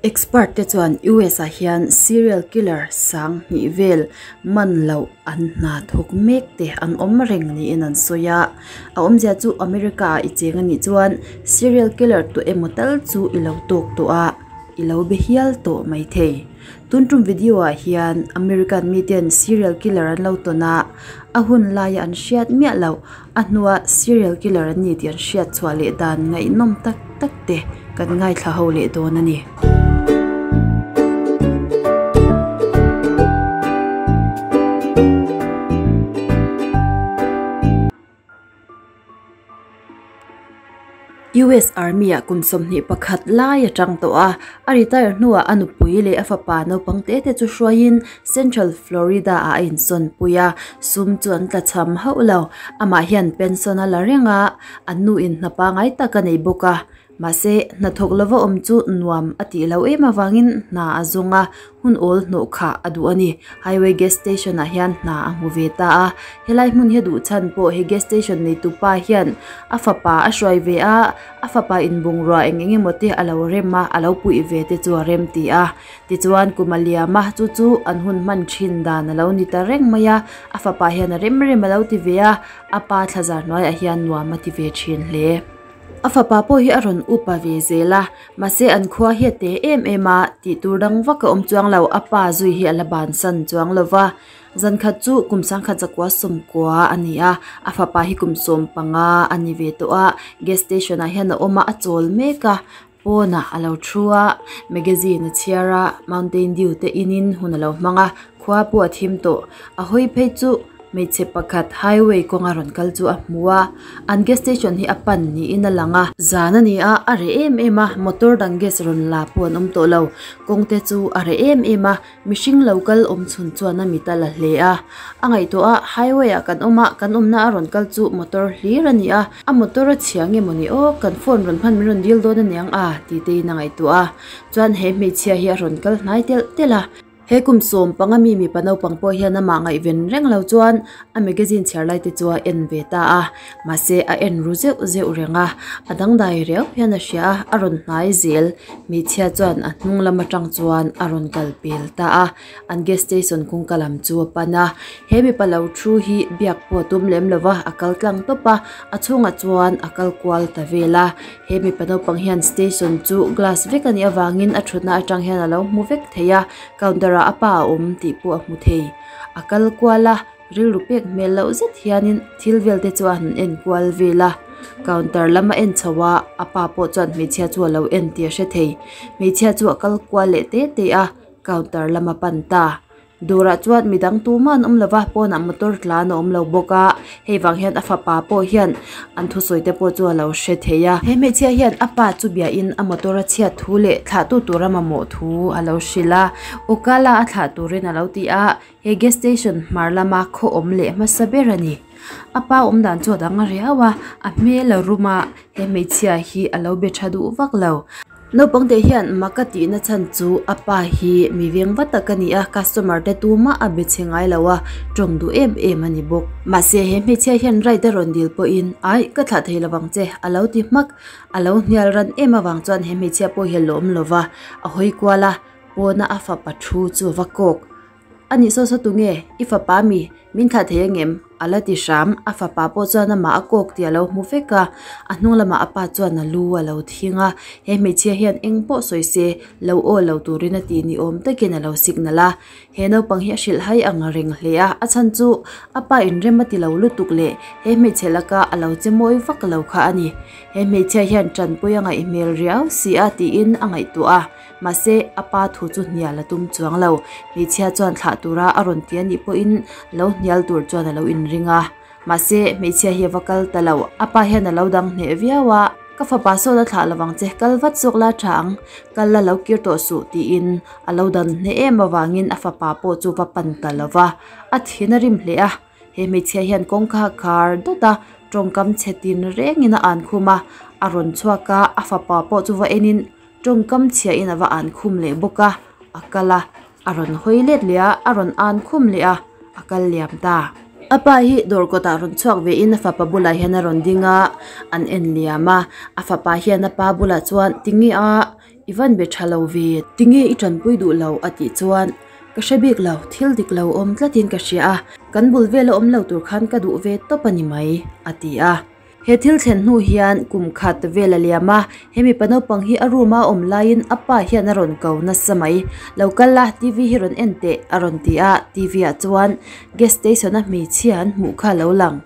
Expert te chuan US ah hian serial killer sang hnih vel man loh an hna thawk mek te an awm reng niin an sawi a. A awmzia chu America ah i cheng anih chuan serial killer tu emaw tal chu i lo tawk tawh a, i lo be hial tawh maithei. Tun tum video ah hian American miten serial killer an lo tawn a, a hun laia an hriat miah loh a hnua serial killer an ni tih an hriat chhuah leh dan ngaihnawm tak tak te kan ngaithla ho leh dawn a ni. US Army ah kum 21 lai a tang tawh a, a retire hnuah a nupui leh a fapa naupang te te chu hruaiin Central Florida ah a insawn pui a, sum chu an tla cham hauh lo. Amah hian pension a la reng a, an nu in hna pangai tak a nei bawk a. Mahse, hnathawk lova awm chu nuam a tih loh em avangin hna a zawng a, hun awl hnawh khah a duh a ni. Highway gas station ah hian hna a hmu ve ta a, helai hmun hi a duh chhan pawh he gas station neitu pa hian a fapa a hruai ve a, a fapa in bungrua eng eng emaw te a lo rem a, a lo puih ve te chu a rem ti a. Tichuan kum a liam a, chu chu an hun hman thin dan a lo ni ta reng mai a, a fapa hian a rem rem a lo ti ve a, a pa thlazar hnuaiah hian nuam a ti ve thin hle. A fapa pawh hi a rawn upa ve zel a, mahse an khua hi a te em em a, tih tur dang vak a awm chuang lo, a pa zui hi a la bansan chuang lo va. Zan khat chu kum sangkhat zakua sawmkua a ni a, a fapa hi kum sawmpanga a ni ve tawh a, gas station ah hian a awm a, a chawl mek a, pawnah a lo thu a, magazine a chhiar a, mountain dew te in in hun a lo hmang a, khua pawh a thim tawh, a hawi phei chu hmeichhe pakhat highway kawnga rawn kal chu a hmu a, an gas station hi a pan niin a lang a. Zan a ni a, a reh em em a, motor dang gas rawn la pawh an awm tawh lo, kawng te chu a reh em em a, mihring lo kal awm chhun chuan a mit a la hle a, a ngaihtuah a, highway ah kan awm a, kan awmna a rawn kal chu motor hlir a ni a, a motor a chhia nge mawni aw, kan phone rawn hman min rawn dil dawn a niang a tih te in a ngaihtuah a, chuan he hmeichhia hi a rawn kal hnai telh telh a. He kum sawm panga mi mipa naupang pawh hian amah ngaihven reng lo chuan a magazine chhiar lai te chu a en ve ta a, mahse a en ru zeuh zeuh reng a, a dangdai riau hian a hria a, a rawn hnai zel. Hmeichhia chuan a hnung lam atang chuan a rawn kal pel ta a, an gas station kawngka lam chu a pan a. He mipa lo thu hi biak pawh a tum lem lo va, a kal tlang tawp a, a chhungah chuan a kal kual ta vel a. He mipa naupang hian station chu glass vek a nih avangin a thutna atang hian a lo hmu vek thei a, counter ah a pa a awm tih pawh a hmu thei. A kal kual a, rilru pek hmel loh zet hianin thil vel te chu a han en kual vel a, counter lam a en chho a, a pa pawh chuan hmeichhia chu a lo en tih a hre thei. Hmeichhia chu a kal kual leh te te a, counter lam a pan ta. Dawrah chuan midang tumah an awm lova pawnah motor tlan a awm lo bawk a, hei vang hian a fapa pawh hian an thusawi te pawh chu a lo hre thei a. He hmeichhia hian a pa chu biahin a motor a chhiat thu leh thlahtu tura mamawh thu a lo hrilh a, Ukala a thlah turin a lo ti a, he gas station hmar lama khaw awm leh hmasa ber a ni. A pa awm dan chu a dang riau a, a hmel a rum a, he hmeichhia hi a lo be tha duh vak lo. Naupang te hian mak a tihna chhan chu a pa hi mi veng va tak a ni a, customer te tumah a be chhe ngai lo a, tawng duh em em a ni bawk. Mahse he hmeichhia hian ride a rawn dil pawhin ai ka thlah thei lovang che a lo ti hmak, a lo hnial ran em avang chuan he hmeichhia pawh hi a lawm lova, a hawi kual a, pawna a fapa thu chu a va kawk. A nih saw saw tunge? I fapa mi? Min thlah thei angem? A la ti hram. A fapa pawh chuan amah a kawk tih a lo hmu vek a. A hnung lamah a pa chuan a lu a lo thing a. He hmeichhia hian eng pawh sawi se, lo aw lo turin a tih ni awm takin a lo signal a. He naupang hi a hrilh hai ang reng hle a. A chhan chu a pa inrem a ti lo lutuk leh he hmeichhe laka a lo che mawi vak lo kha a ni. He hmeichhia hian tanpui a ngaih hmel riau si a tiin a ngaihtuah a. Mahse, a pa thu chu hnial a tum chuang lo. Hmeichhia chuan thlah tura a rawn ti a nih pawhin lo hnial tur chuan a lo inring a. Mahse, hmeichhia hi a va kal ta lo. A pa hian a lo dang hneh viau a, Ka fapa sawn a thlah lovang che, kal vat zawk la tha ang, kal la lo kir tawh suh tiin a lo dan hneh em avangin a fapa pawh chu va pan ta lo va. A thin a rim hle a. He hmeichhia hian kawngka khar dawt a, tawngkam chhe tin rengin a an khum a, a rawn chhuak a, a fapa pawh chu va enin tawngkam chhiahin a va an khum leh bawk a, a kal a, a rawn hawi let leh a, a rawn an khum leh a, a kal liam ta. A pa hi dawr kawtah rawn chhuak ve in a fapa bulah hian a rawn ding a, an en liam a, a fapa hian a pa bulah chuan tinge a. I van be tha lo ve, tinge i tanpui duh lo a tih chuan ka hre bik lo, thil dik lo awm tlatin ka hria a, kan bul vela awm lo tur khan ka duh ve tawp a ni mai a ti a. He thil thlen hnu hian kum khat vel a liam a, he mipa naupang hi a room a awm laiin a pa hian a rawn ko nasa mai. Lo kal la, TV hi rawn en teh a rawn ti a, TV ah chuan gas station a hmeichhia an hmuh kha a lo lang.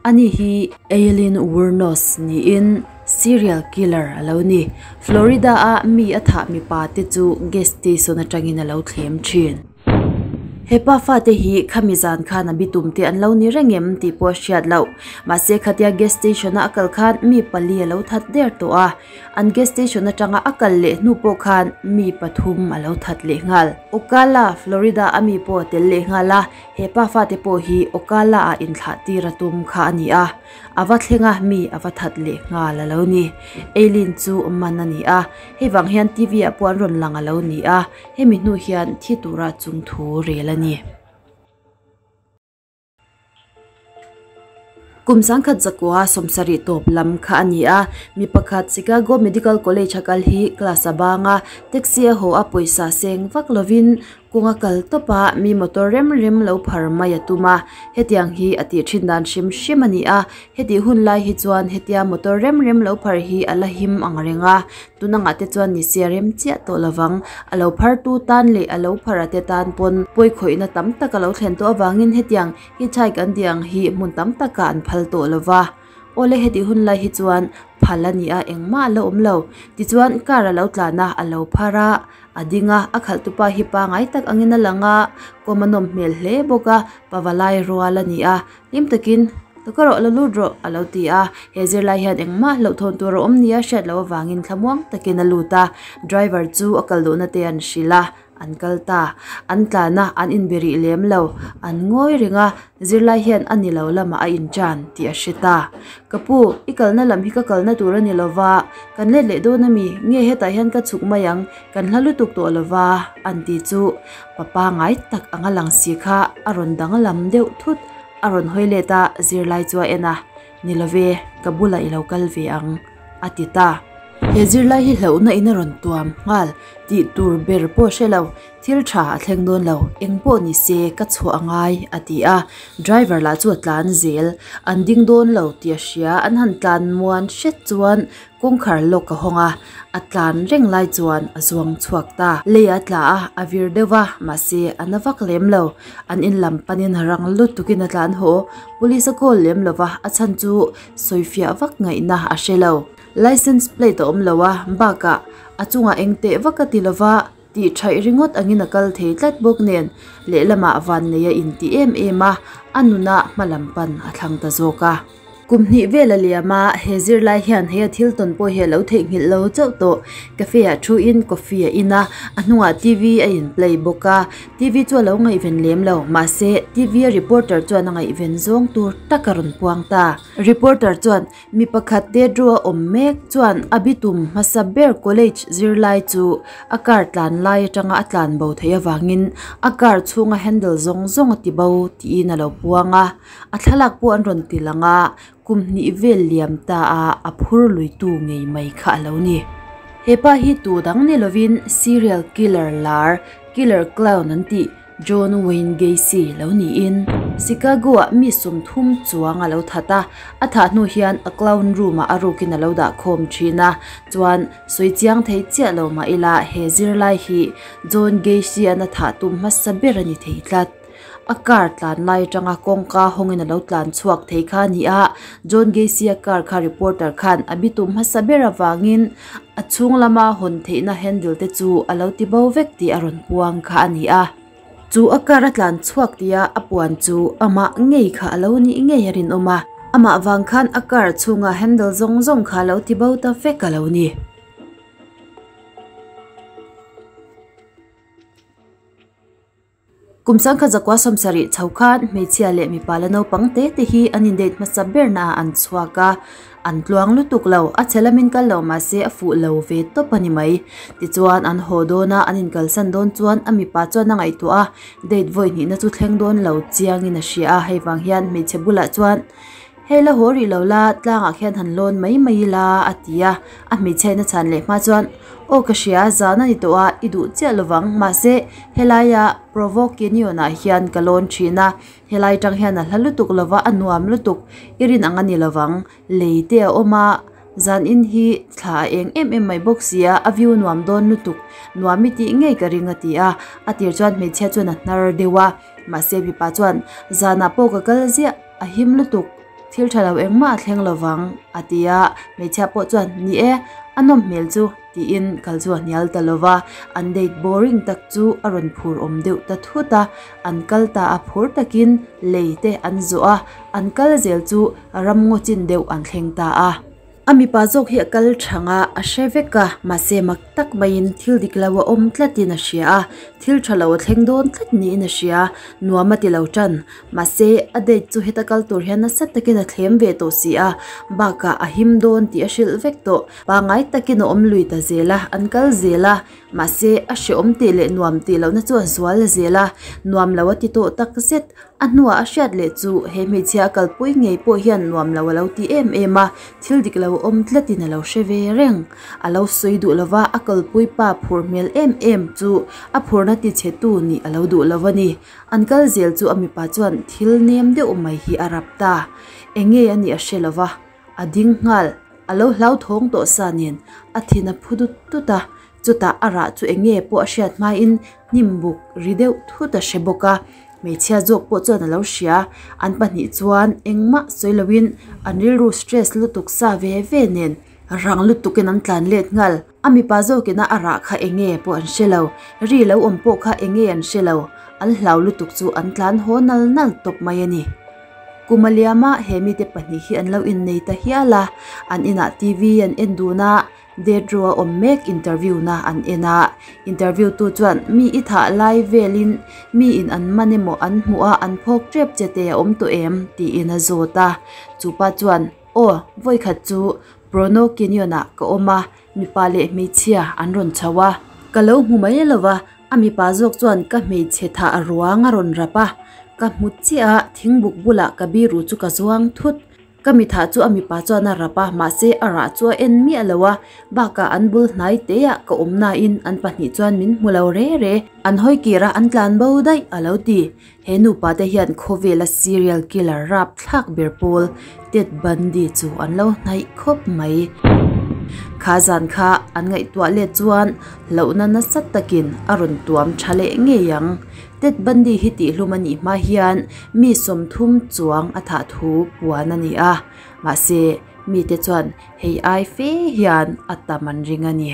Ani hi Aileen Wuornos niin serial killer a lo ni. Florida a mi a thah mipa te chu gas station atangin a lo thlem thin. He pa fate hi khami zan khan a bitum te an lo ni reng em tih pawh a hriat loh. Mahse khatia gas station a a kal khan mi pali a lo that der tawh a. An gas station atanga a kal leh hnu pawh khan mi pathum a lo that leh nghal. Ocala, Florida a mi pawh a tel leh nghal a. He pa fate pawh hi Ocala ah inthlah tir a tum kha a ni a, a va thleng a mi a va that leh nghal a lo ni. Eileen chu man a ni a, hei vang hian TV ah pawh an rawn lang a lo ni a, hemi hnu hian thi tura chung thu rel a ni. Kum sangkhat zakua sawmsarih tawp lam kha a ni a, mi pakhat Chicago Medical College a kal hi class a bang a, taxi a haw a pawisa seng vak lovin Kawng a kal tawp a, mi motor rem rem lo phar mai a tum a, hetiang hi a tih thin dan hrim hrim a ni a, hetih hun lai hi chuan hetia motor rem rem lo phar hi a la him ang reng a, tun angah te chuan ni se a rem chiah tawh lovang, a lo phar tu tan leh a lo phar a te tan pawn pawi khawihna tam tak a lo thlen tawh avangin hetiang hitchhike an tih ang hi hmun tam takah an phal tawh lova. Awle hetih hun lai hi chuan phal a ni a, engmah a la awm lo, tichuan car a lo tlan a, a lo phar a. A ding a, a khalh tupa hi pangai tak angin a lang a, kawm a nawm hmel hle bawk a, pavalai rual a ni a, hlim takin lo ka rawh lo lut rawh a lo ti a, he zirlai hian engmah hlauhthawn tur a awm nia hriat loh avangin thlamuang takin a lut a, driver chu a kal duhna te an hrilh a, an kal ta, an tlan a, an inbe rih lem lo, an ngawi reng a, zirlai hian a ni lo lamah a intan tih a hre ta, ka pu i kalna lam hi ka kalna tur a ni lova, Kan let leh dawn ami? Nge hetah hian ka chhuk mai ang, kan hla lutuk tawh lova an ti chu pa pangai tak anga lang si kha a rawn danglam deuh thut a rawn hawi let a, zirlai chu a en a, Ni love, ka bulah i lo kal ve ang a ti ta. He zirlai hi hlauhna in a rawn tuam nghal tih tur ber pawh hre lo, Thil tha a thleng dawn lo, eng pawh ni se ka chhuah a ngai a ti a, driver lah chu a tlan zel, an ding dawn lo tih a hria, an han tlan muan hret chuan kawngkhar lawk a hawng a, a tlan reng lai chuan a zuang chhuak ta. Lei a tla a, a vir deuh va, mahse a na vak lem lo, an in lam panin rang lutukin a tlan haw, police a call lem lo va, a chhan chu sawifiah vak ngaihna a hre lo. License plate a awm lo a, bakah a chungah eng teh vak a ti lo va, Tih thaih ringawt angin a kal thei tlat bawk nen lehlamah vannei a inti em em a, a nuna hma lam pan a thlang ta zawk a. Kum hnih vel a liam a, he zirlai hian hei a thil tawn pawh hi a lo theihnghilh lo chauh tawh. Cafe ah thu in coffee a in a, a hnungah TV a in play bawk a, TV chu a lo ngaihven lem lo, mahse TV a reporter chuan a ngaihven zawng tur tak a rawn puang ta. Reporter chuan Mi pakhat Dedro a awm mek chuan a bitum hmasa ber college zirlai chu a car tlan lai atanga a tlan bo theih avangin a car chhunga handle zawng zawng a ti bo tiin a lo puang a, a thlalak pawh an rawn ti lang a, kum hnih vel liam ta a a phur luitu ngei mai kha a lo ni. He pa hi tu dang ni lovin serial killer lar, killer clown an tih, John Wayne Gacy lo niin Chicago-ah mi 30 chuang a lo that a, a thah hnu hian a clown room-ah a rukin a lo dah khawm thin a, chuan sawi chiang thei chiah lo mah ila he zirlai hi John Gacy-a'n a thah tum hmasa ber a ni thei tlat. A car tlan lai atanga kawngka hawngin a lo tlan chhuak thei kha a ni a, John Gacy-a car kha reporter khan a bitum hmasa ber avangin A chhung lama hawn theihna handle te chu a lo ti bo vek tih a rawn puang kha a ni a. Chu a car a tlan chhuak tia a puan chu amah ngei kha a lo nih ngei a rinawm a. Amah vang khan a car chhunga handle zawng zawng kha a lo ti bo ta vek a lo ni. Kum sangkhat zakua sawmsarih chho khan hmeichhia leh mipa la naupang te te hi an indate hmasa ber naah an chhuak a, an tluang lutuk lo, a chhe lamin kal lo mahse a fuh lo ve tawp a ni mai. Tichuan an haw dawn a, an inkalsan dawn chuan a mipa chuan a ngaihtuah a, date vawi hnihna chu thleng dawn lo chiangin a hria a, hei vang hian hmeichhe bulah chuan Hei la haw rih lo la, tlangah khian han lawn mai mai ila a ti a, a hmeichhiain a chhan leh hma chuan Aw ka hria, zan a ni tawh a, i duh chiah lovang, mahse helaia Provo Canyon ah hian ka lawn thin a, helai tang hian a hla lutuk lova a nuam lutuk, i rin ang a ni lovang, lei te a awm a, zan in hi thla a eng em em mai bawk si a, a view nuam dawn lutuk, nuam i tih ngei ka ring a ti a, a tir chuan hmeichhia chuan a hnar deuh a, mahse mipa chuan zanah pawh ka kal ziah a him lutuk. Thil tha lo engmah a thleng lovang, a ti a, hmeichhia pawh chuan, Ni e, a nawm hmel chu, tiin kal chu a hnial ta lo va, an date boring tak chu a rawn phur awm deuh ta thut a, an kal ta a phur takin lei te an zawh a, an kal zel chu ram ngaw chin deuh an thleng ta a. A mipa zawk hi a kal thang a, a hre vek a, mahse mak tak maiin thil dik lo a awm tlatin a hria a, thil tha lo a thleng dawn tlat niin a hria, nuam a ti lo tan. Mahse a date chu heta kal tur hian nasa takin a thlem ve tawh si a, bakah a him dawn tih a hrilh vek tawh. Pangngai takin a awm lui ta zel a, an kal zel a, mahse a hreawm tih leh nuam tih lohna chu a zual zel a, nuam lo a ti tawh tak zet. A hnuah a hriat leh chu he hmeichhia a kalpui ngei pawh hian nuam lo a lo ti em em a, thil dik lo awm tlatin a lo hre ve reng. A lo sawi duh lova a kalpui pa phur hmel em em chu a phurna ti chhe tu nih a lo duh lo a ni. An kal zel chu a mipa chuan thil nem deuh mai hi a rap ta. Eng nge a nih a hre lova, a ding nghal. A lo hlauthawng tawh sa nen a thin a phu dut dut a, chutah a rah chu eng nge pawh a hriat hmain hnim buk ri deuh thut a hre bawk a. Hmeichhia zawk pawh chuan a lo hria, an pahnih chuan engmah sawi loin an rilru stress lutuk sa ve ve nen rang lutukin an tlan let nghal. A mipa zawkina a rah kha eng nge pawh an hre lo, ri lo awm pawh kha eng nge an hre lo, an hlau lutuk chu an tlan haw nal nal tawp mai a ni. Kum a liama he mite pahnih hi an lo innei ta hial a, an inah TV an en dun a, Dead row a awm mek interview na an en a, interview tu chuan mi i thah lai velin mi in an man emaw an hmuh a an phawk tep che te a awm tawh em tiin a zawt a, chupa chuan aw vawikhat chu Prono Canyon ah ka awm a mipa leh hmeichhia an rawn chho a, ka lo hmu mai lo va a mipa zawk chuan ka hmeichhe thah ruang a rawn rap a, ka hmu chiah a thingbuk bulah ka biru chu ka zuang thut. Ka mithah chu a mipa chuan a rap a, mahse a rah chu a en miah lo a, bakah an bul hnai teah ka awm nain an pahnih chuan min hmu lo re re. An hawi kir a, an tlan bo daih a lo ti. He nupa te hian khawvela serial killer rap thlak ber pawl Ted Bundy chu an lo hnaih khawp mai. Kha zan kha an ngaihtuah let chuan hlauhna nasa takin a rawn tuam tha leh ngei ang. Ted Bundy hi tihhlum a nih hma hian mi 30 chuang a thah thu puan a ni a, mahse mite chuan hei ai fe hian a tam an ring a ni.